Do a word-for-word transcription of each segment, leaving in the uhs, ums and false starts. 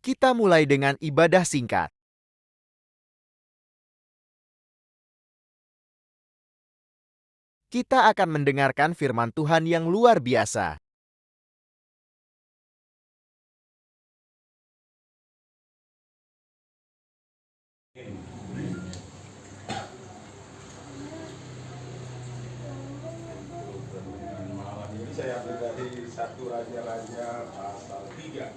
Kita mulai dengan ibadah singkat. Kita akan mendengarkan firman Tuhan yang luar biasa. Malam ini saya ambil dari satu Raja-Raja pasal tiga.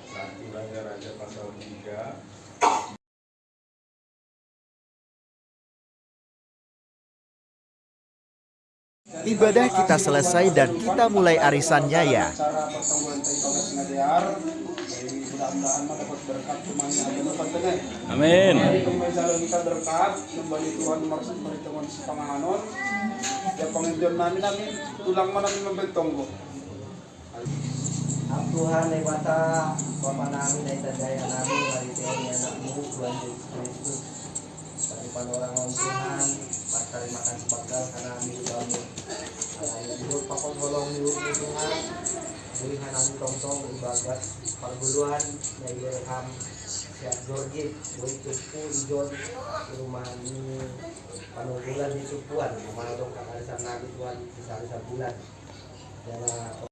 Satu Raja-Raja pasal tiga. Ibadah kita selesai dan kita mulai arisannya ya. Acara pertemuan tadi Bagas Ngadear, jadi mudah-mudahan mah dapat berkat semuanya ada tempat tengah. Amin. Jadi pembaca kita berkat, kembali Tuhan maksud pertemuan sepanganon. Ya pengenjon nami nami tulang mana nami membentong kok. Tuhan Debata, Bapa nami, na ita daya nami, mariteon ni anakmu, Tuhan Yesus Kristus. Kami panorang on Tuhan, martarima kasih bakal ka nami, Tuhan. Alam hidup pakon holong hidup Tuhan, beri ka nami tongtong ibagas parguluan, na ibereham siap Jorge, boi cupu ijon, rumah ini panunggulan di cupuan, mamadong ka arisan nami Tuhan, bisa arisan bulan. Jana